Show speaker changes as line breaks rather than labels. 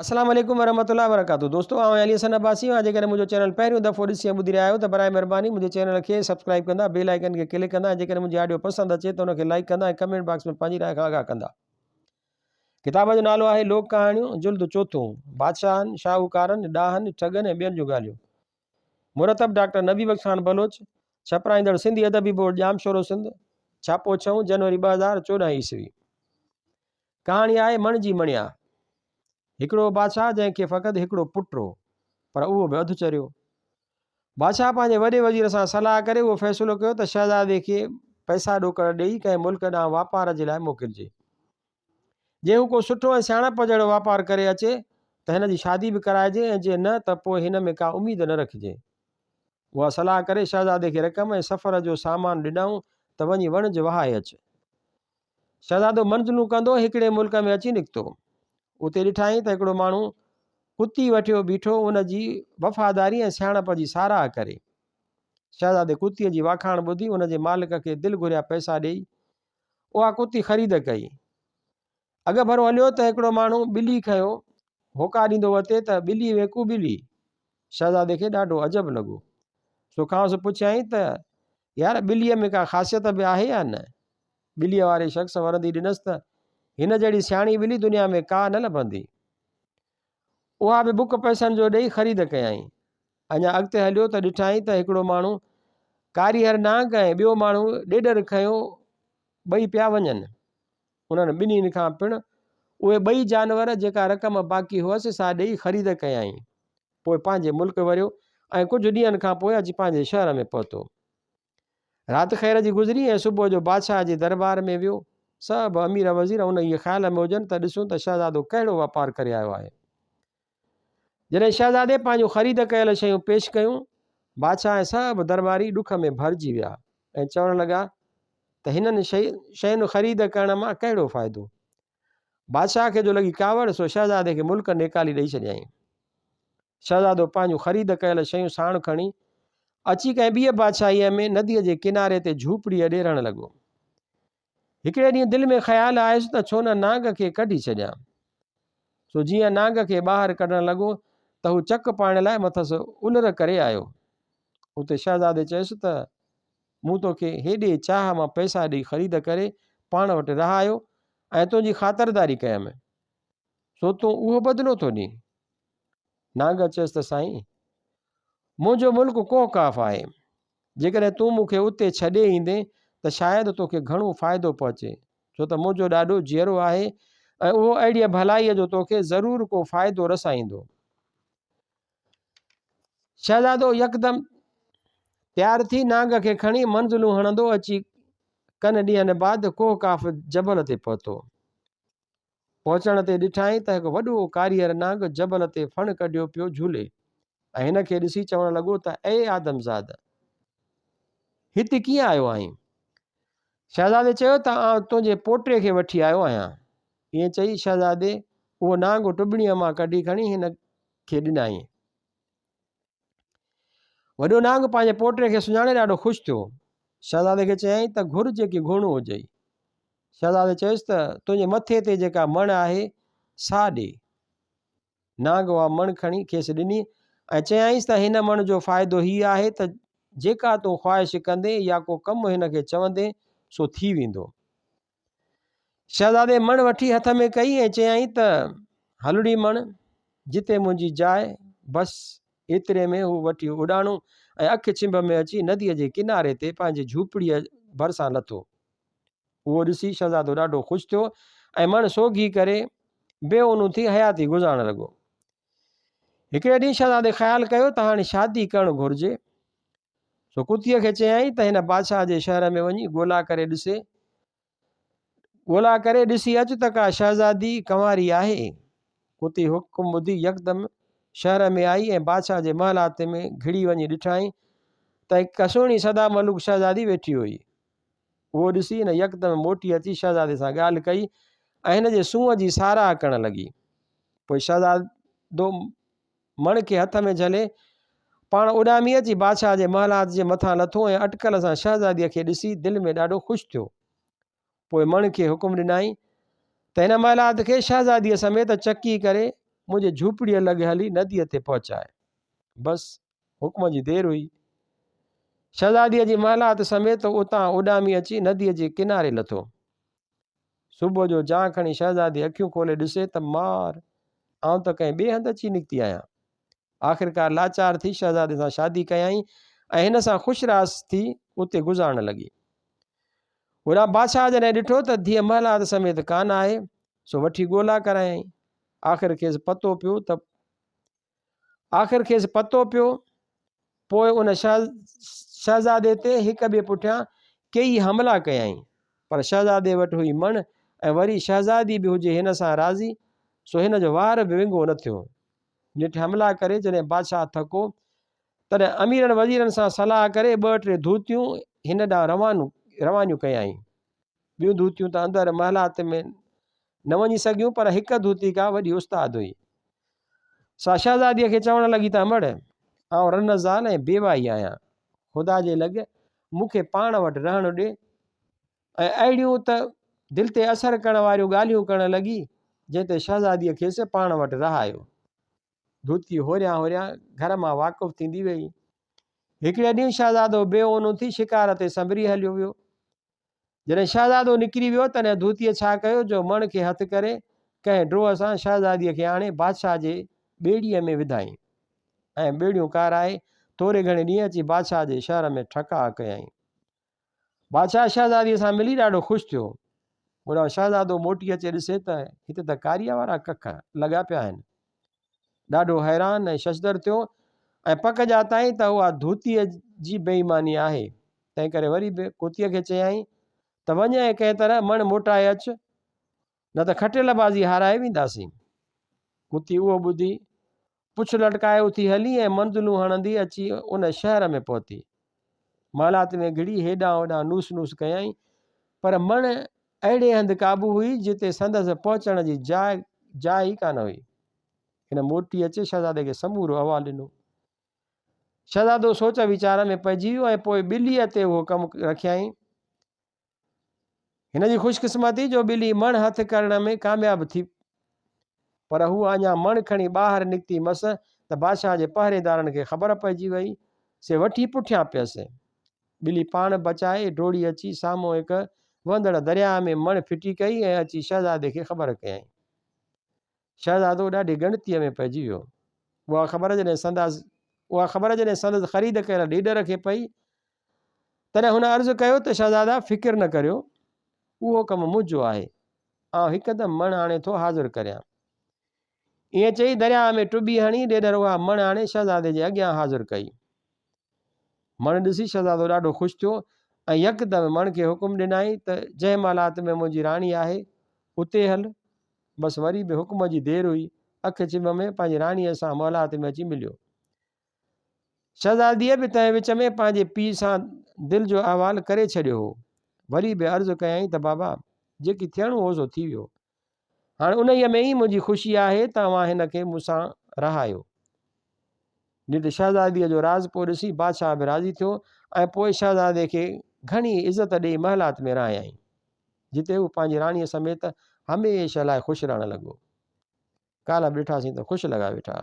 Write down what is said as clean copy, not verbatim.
السلام عليڪم ورحمة الله وبرڪاته دوستو آئون علي حسن عباسي آهيان جيڪڏهن منهنجو چينل پهريون دفعو ڏسي ۽ ٻڌي رهيا آهيو ته برائي مهرباني منهنجي چينل کي سبسڪرائب ڪندا بيل آئيڪن کي ڪلڪ ڪندا ۽ جيڪڏهن منهنجي آڊيو پسند اچي ته ان کي لائيڪ ڪندا ۽ ڪمينٽ باڪس ۾ پنهنجي راء کان آگاهه ڪندا. ڪتاب جو نالو آهي لوڪ ڪهاڻيون جلد چوٿون بادشاهن، شاهوڪارن، ڏاهن، ٺڳن ۽ ٻين جون ڳالهيون. مرتب ڊاڪٽر نبي بخش خان بلوچ، ڇپرائيندڙ سنڌي ادبي بورڊ ڄامشورو سنڌ، ڇاپو ڇهون جنوري 2014 عيسوي. ڪهاڻي آهي مڻ جي مڻيا. هڪڙو بادشاهه جنهن کي فقط هڪڙو پٽ هو، پر اهو به اڌ چريو. بادشاهه پنهنجي وڏي وزير سان صلاح ڪري اهو فيصلو ڪيو ته شهزادي کي پئسا ڏوڪڙ ڏيئي ڪنهن ملڪ ڏانهن واپار جي لاء موڪلجي. جي هو ڪو سٺو ۽ سياڻپ جهڙو واپار ڪري اچي ته هن جي شادي به ڪرائجي ۽ جي نه ته پوء هن ۾ ڪا اميد نه رکجي. اها صلاح ڪري شهزادي کي رقم ۽ سفر جو سامان ڏنائون ته وڃي وڻج وهائي اچ. شهزادو منزلون ڪندو هڪڙي ملڪ ۾ اچي نڪتو. اتي ڏٺائين ته هڪڙو ماڻهو ڪتي وٺيو بيٺو ان جي وفاداري ۽ سياڻپ جي ساراهه ڪري. شهزادي ڪتيء جي واکاڻ ٻڌي ان جي مالڪ کي دل گهريا پئسا ڏيئي اها ڪتي خريد ڪئي. اڳڀرو هليو ته هڪڙو ماڻهو ٻلي کنيو هوڪا ڏيندو وتي ته ٻلي ويڪو ٻلي. شهزادي کي ڏاڍو عجب لڳو. سو کانئس پڇيائين ته يار ٻليء ۾ ڪا خاصيت به آهي يا نه؟ ٻليء واري شخص ورندي ڏنس ته هن جهڙي سياڻي ٻلي دنيا ۾ ڪا نه لڀندي. اها به بڪ پئسن جو ڏيئي خريد ڪيائين. اڃا اڳتي هليو ته ڏٺائين ته هڪڙو ماڻهو ڪاريهر نانگ ۽ ٻيو ماڻهو ڏيڏر کنيو ٻئي پيا وڃن. انهن ٻنهين کان پڻ اهي ٻئي جانور جيڪا رقم باقي هئس سا ڏيئي خريد ڪيائين. پوء پنهنجي ملڪ وريو ۽ ڪجهه ڏينهن کان پوء اچي پنهنجي شهر ۾ پهتو. رات خير جي گذري ۽ صبح جو بادشاهه جي دربار ۾ ويو. سڀ امير وزير انهيء خيال ۾ هجن ته ڏسون ته شهزادو ڪهڙو واپار ڪري آيو آهي. جڏهن شهزادي پنهنجون خريد ڪيل شيون پيش ڪيون، بادشاهه ۽ سڀ درباري ڏک ۾ ڀرجي ويا ۽ چوڻ لڳا ته هنن شين خريد ڪرڻ مان ڪهڙو فائدو؟ بادشاهه کي جو لڳي ڪاوڙ، سو شهزادي کي ملڪ نيڪالي ڏئي ڇڏيائين. شهزادو پنهنجون خريد ڪيل شيون ساڻ کڻي، اچي ڪنهن ٻيء بادشاهيء ۾ نديء جي ڪناري تي جهوپڙي اڏي رهڻ لڳو. هڪڙي ڏينهن دل ۾ خيال آيس ته ڇو نه نانگ کي ڪڍي ڇڏيان. سو جيئن نانگ کي ٻاهر ڪڍڻ لڳو ته هو چڪ پائڻ لاء مٿس الر ڪري آيو. اتي شهزادي چيس ته مون توکي هيڏي چاهه مان پئسا ڏئي خريد ڪري پاڻ وٽ رهايو ۽ تنهنجي خاطرداري ڪيم، سو تون اهو بدلو ٿو ڏين؟ نانگ چيس ته سائين! منهنجو ملڪ ڪوهه قاف آهي، جيڪڏهن تون مون کي اتي ڇڏي ايندين ته شايد توکي گهڻو فائدو پهچي، ڇو ته منهنجو ڏاڏو جيئرو آهي ۽ اهو اهڙيء ڀلائيء جو توکي ضرور ڪو فائدو رسائيندو. شهزادو يڪدم تيار ٿي نانگ کي کڻي منزلون هڻندو اچي ڪن ڏينهن بعد ڪوهه قاف جبل تي پهتو. پهچڻ تي ڏٺائين ته هڪ وڏو ڪاريهر نانگ جبل تي ڦڻ ڪڍيو پيو جهولي ۽ هن کي ڏسي چوڻ لڳو ته اي آدمزاد! هت ڪيئن آيو آهين؟ شهزادي چيو ته آئون تنهنجي پوٽي کي وٺي آيو آهيان. ائين چئي شهزادي اهو نانگ ٽٻڻيء مان ڪڍي کڻي هن کي ڏنائين. وڏو نانگ پنهنجي پوٽي کي سڃاڻي ڏاڍو خوش ٿيو. شهزادي کي چيائين ته گهر جيڪي گهرڻو هجئي. شهزادي چيس ته تنهنجي مٿي تي جيڪا مڻ آهي سا ڏي. نانگ اها مڻ کڻي کيس ڏني ۽ چيائينس ته هن مڻ جو فائدو هي آهي ته جيڪا تون خواهش ڪندين يا ڪو ڪم هن کي چوندين سو ٿي ويندو. شهزادي مڻ وٺي هٿ ۾ ڪئي ۽ چيائين ته، هلڙي مڻ، جتي منهنجي جاء، بس ايتري ۾ هو وٺي اڏاڻو ۽ اک ڇنڀ ۾ اچي نديء جي ڪناري تي پنهنجي جهوپڙيء ڀرسان لٿو. اهو ڏسي شهزادو ڏاڍو خوش ٿيو ۽ مڻ سوگهي ڪري بي اونو ٿي حياتي گذارڻ لڳو. هڪڙي ڏينهن شهزادي خيال ڪيو ته هاڻي شادي ڪرڻ گهرجي. سو ڪتيء کي چيائين ته هن بادشاهه جي شهر ۾ وڃي ڳولا ڪري ڏسي ڳولا ڪري ڏسي اچ ته ڪا شهزادي ڪنواري آهي. ڪتي حڪم ٻڌي يڪدم شهر ۾ آئي ۽ بادشاهه جي محلات ۾ گهڙي وڃي ڏٺائين ته هڪ سهڻي سدا ملوڪ شهزادي ويٺي هئي. اهو ڏسي هن يڪدم موٽي اچي شهزادي سان ڳالهه ڪئي ۽ هن جي سونهن جي ساراهه ڪرڻ لڳي. پوء شهزادو مڻ کي هٿ ۾ جهلي، پاڻ اڏامي اچي بادشاهه جي محلات جي مٿان لٿو ۽ اٽڪل سان شهزاديء کي ڏسي دل ۾ ڏاڍو خوش ٿيو. پوء مڻ کي حڪم ڏنائين ته هن محلات کي شهزاديء سميت چڪي ڪري منهنجي جهوپڙيء لڳ هلي نديء تي پهچاء. بس، حڪم جي دير هئي. شهزاديء جي محلات سميت اتان اڏامي اچي نديء جي ڪناري لٿو. صبح جو جان کڻي شهزادي اکيون کولي ڏسي ته مار، آئون ته ڪنهن ٻئي هنڌ اچي نڪتي آهيان. آخرڪار لاچار ٿي شهزادي سان شادي ڪيائين ۽ هن سان خوش راس ٿي اتي گذارڻ لڳي. هوڏانهن بادشاهه جڏهن ڏٺو ته ڌيء محلات سميت ڪانه آهي، سو وٺي ڳولا ڪرايائين. آخر کيس پتو پيو ته آخر کيس پتو پيو. پوء ان شهزادي تي هڪ ٻئي پٺيان ڪيئي حملا ڪيائين، پر شهزادي وٽ هئي مڻ ۽ وري شهزادي به هجي هن سان راضي، سو هن جو وار به ونگو نه ٿيو. نيٺ حملا ڪري جڏهن بادشاهه ٿڪو، تڏهن اميرن وزيرن سان صلاح ڪري ٻه ٽي ڌوتيون هن ڏانهن روانيون ڪيائين. ٻيون ڌوتيون ته اندر محلات ۾ نه وڃي سگهيون، پر هڪ ڌوتي ڪا وڏي استاد هئي، سا شهزاديء کي چوڻ لڳي ته امڙ، آئون رن زال ۽ بيواهي آهيان، خدا جي لڳ مون کي پاڻ وٽ رهڻ ڏي. ۽ اهڙيون ته دل تي اثر ڪرڻ واريون ڳالهيون ڪرڻ لڳي، جنهن تي شهزاديء کيس پاڻ وٽ رهايو. ڌوتي هوريان هوريان گهر مان واقف ٿيندي ويئي. هڪڙي ڏينهن شهزادو بي اونو ٿي شڪار تي سنڀري هليو ويو. جڏهن شهزادو نڪري ويو، تڏهن ڌوتيء ڇا ڪيو جو مڻ کي هٿ ڪري، ڪنهن ڊوهه سان شهزاديء کي آڻي بادشاهه جي ٻيڙيء ۾ وڌائين ۽ ٻيڙيون ڪارائي ٿوري گهڻي ڏينهن اچي بادشاهه جي شهر ۾ ٺڪاء ڪيائين. بادشاهه شهزاديء سان ملي ڏاڍو خوش ٿيو. هوڏانهن شهزادو موٽي اچي ڏسي ته هتي ته ڪاريء وارا ڪک لڳا پيا آهن. ڏاڍو حيران ۽ ششدر ٿيو ۽ پڪ ڄاتائين ته اها ڌوتيء جي بي ايماني آهي. تنهنڪري وري به ڪتيء کي چيائين ته وڃ ۽ ڪنهن طرح مڻ موٽائي اچ، نه ته کٽيل بازي هارائي وينداسين. ڪتي اهو ٻڌي پڇ لٽڪائي اٿي هلي ۽ منزلون هڻندي اچي ان شهر ۾ پهتي. محلات ۾ گهڙي هيڏانهن هوڏانهن نوس نوس ڪيائين، پر مڻ اهڙي هنڌ قابو هئي، جتي سندس پهچڻ جي جاء جاء ئي ڪانه هئي. هن موٽي اچي شهزادي کي سمورو احوال ڏنو. شهزادو سوچ ويچار ۾ پئجي ويو ۽ پوء ٻليء تي اهو ڪم رکيائين. هن جي خوش قسمتي جو ٻلي مڻ هٿ ڪرڻ ۾ ڪامياب ٿي پر هوء اڃا مڻ کڻي ٻاهر نڪتي مس ته بادشاهه جي پهريدارن کي خبر پئجي وئي، سي وٺي پٺيان پيس. ٻلي پاڻ بچائي ڊوڙي اچي سامهون هڪ وهندڙ درياهه ۾ مڻ ڦٽي ڪئي ۽ اچي شهزادي کي خبر ڪيائين. شهزادو ڏاڍي ڳڻتيء ۾ پئجي ويو. اها خبر جڏهن سندس اها خبر جڏهن سندس خريد ڪيل ڏيڏر کي پئي، تڏهن هن عرض ڪيو ته شهزادا فڪر نه ڪريو، اهو ڪم منهنجو آهي، آئون هڪدم مڻ آڻي ٿو حاضر ڪريان. ائين چئي درياهه ۾ ٽٻي هڻي ڏيڏر اها مڻ آڻي شهزادي جي اڳيان حاضر ڪئي. مڻ ڏسي شهزادو ڏاڍو خوش ٿيو ۽ يڪدم مڻ کي حڪم ڏنائين ته جنهن محلات ۾ منهنجي راڻي آهي، اتي هل. بس وري به حڪم جي دير هئي، اک ڇنڀ ۾ پنهنجي راڻيء سان محلات ۾ اچي مليو. شهزاديء به تنهن وچ ۾ پنهنجي پيء سان دل جو احوال ڪري ڇڏيو هو. وري به عرض ڪيائين ته بابا، جيڪي ٿيڻو هو سو ٿي ويو. هاڻ انهيء ۾ ئي منهنجي خوشي آهي ته اوهان هن کي مون سان رهايو. نيٺ شهزاديء جو راضپو ڏسي بادشاهه به راضي ٿيو ۽ پوء شهزادي کي گهڻي عزت ڏيئي محلات ۾ رهايائين، جتي هو پنهنجي راڻيء سميت هميشه لاء خوش رهڻ لڳو. ڪالهه به ڏٺاسين ته خوش لڳا ويٺا.